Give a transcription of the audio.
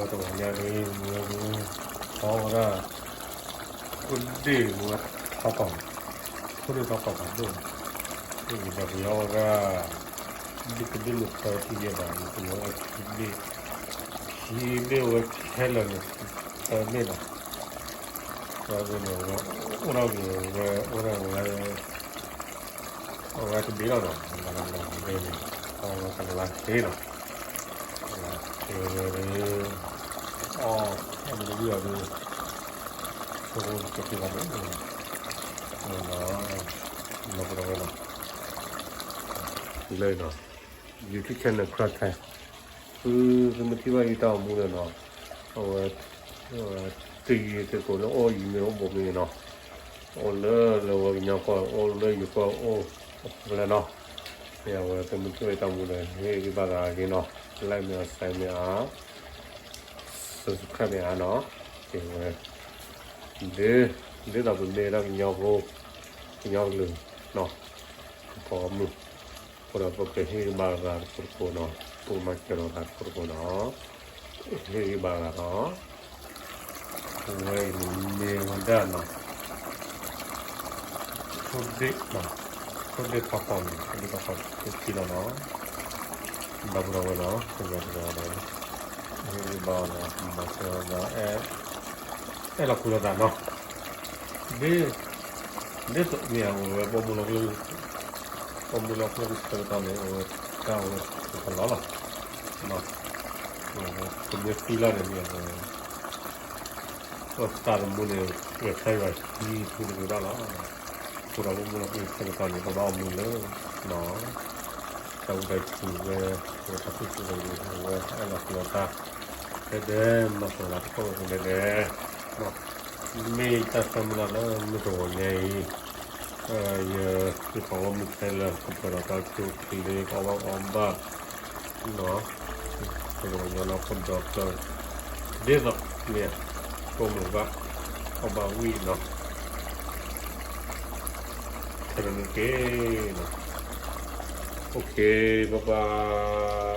တဂီၤညါန့ၣ် မ့ၢ်ဝဲဒၣ် ထီဝဲဒၣ် ခိၣ်ဒ့ၣ်ဝဲထီကီၢ်, ခိၣ်ဒ့ၣ်ထီကီၢ်ဖးဒိၣ်, ယပယီၤဝဲဒၣ် ဒ့ၣ်တဘ့ၣ်န့ၣ်သၢထံယဲၢ်ဘၣ်, ယပယီၤဝဲခံဘ့ၣ်, ခံဘ့ၣ်ဝဲခဲလၢာ်န့ၣ် သၢဘ့ၣ်လီၤ. ဝဲန့ၣ် အိၣ်ဒီးဝဲ အိၣ်ဒီးဝဲ အဝဲတဘ့ၣ်လီၤနီၤ, လၢန့ၣ် အဝဲကလါထ့လီၤ, ကလါထ့ဝဲဒၣ် အီၣ် အီၣ်မ့ၢ်တဝံၣ်အီၤဒီး ဆိကမိၣ်ကသံၣ်ဘၣ်ဒိၣ်, လီၤပဒီးဝဲလီၤ, လၢနီၤ YouTube channel ခရၢၣ်ထဲ သုသုမ့ၢ်ထံၣ်ဘၣ်ယတၢ်အိၣ်မူန့ၣ်နီၤ, အဝဲ တယံၤသကိးလၢအိၣ်ယံၤမ့ၢ်အိၣ်ဘူးမ့ၢ်နီၤ, အိၣ်လၢလၢဝဲကညီကီၢ် အိၣ်လၢယိၤကီၢ်အိၣ် လၢနီၤ, မ့ၢ်အဝဲသုမ့ၢ်ထံၣ်ဘၣ်ယတၢ်အိၣ်မူန့ၣ် ဟ့ၣ်ဂံၢ်ဘါသးက့ၤနီၤ, like မ့ၢ်အီၤ share မ့ၢ်အီၤ subscribe မ့ၢ်အီၤနီၤ, ကဲဝဲ ဒ်သိးပမ့ၢ်ဒၣ်ကညီဖိ ကညီကလုာ်နီၤ, ပဖီမုၢ် အဃိဒီးပကဟ့ၣ်ဂံၢ်ဘါသးတကိးတကိးနီၤ, ပကမၤစၢၤလိာ်သးတကိးတကိးနီၤ, ဟ့ၣ်ဂံၢ်ဘါသးနီၤ, အဝဲအံၤန့ၣ်မ့ၢ်ဝဲဒၣ်နီၤ ခိၣ်ဒ့ၣ်နီၤ, ခိၣ်ဒ့ၣ်ထီကီၢ်န့ၣ် ခိၣ်ဒ့ၣ်ထီကီၢ်တထံလီၤနီၤ, ဒီပုၢ်ဒီဝဲၢ်နီၤ, ပယီၤတဂၤဒီး ဟ့ၣ်ဂံၢ်ဘါအီၤဒီး မၤစၢၤဒီး အဲၣ်လီၤကွံလိာ်သးနီၤ, ဒ် ဒ်သိးမ့ၢ်အဝဲ ဘီမုၢ်လီၤကျိ ဘီမုၢ်လီၤကျိဆၢကတီၢ်န့ၣ် အဝဲတၢ်ဝဲတလီၤလီၤ, ပမ့ၢ်သံလီၤန့ၣ်မ့ၢ်အဝဲ ပသးသမူန့ၣ် ဂဲၤဆၢယွၤဟံးထူတက့ၤဘၣ်လီၤ, အဃိဒီးဘီမုၢ်လီၤကျိဆၢကတီၢ်န့ၣ် ပဘၣ်အိၣ်မူလၢ တၢ်ဝံတၢ်စူၤဝဲ အဝဲတၢ်သူၣ်ဖှံသးညီ အဝဲအဲၣ်လီၤကွံလိာ်သး ဒဲဒဲး မၤစၢၤသးတကိးဝဲဒဲဒဲး, မ့ၢ်တၢ်ဆၢမုၢ်လၢ်လၢမုၢ်တဂီၤညါအံၤ, ယဟံၣ်ဖိဃီဖိမုၣ်ခဲလၢာ် ကပှဲၤဒီးတၢ်ကူၣ်ချ့ ကအီၣ်ဘၣ်အီဘၣ် နီၤ, ပတဂီၤညါနီၤ ဖိဒီဖျၢၣ် ဒ်သိးမ့ၢ် ကိးမုာ်ဘၣ် အီၣ်ဘၣ်ဝံၣ်နီၤ, ခဲလၢာ်န့ၣ်က့ၤနီၤ, OK, bye bye.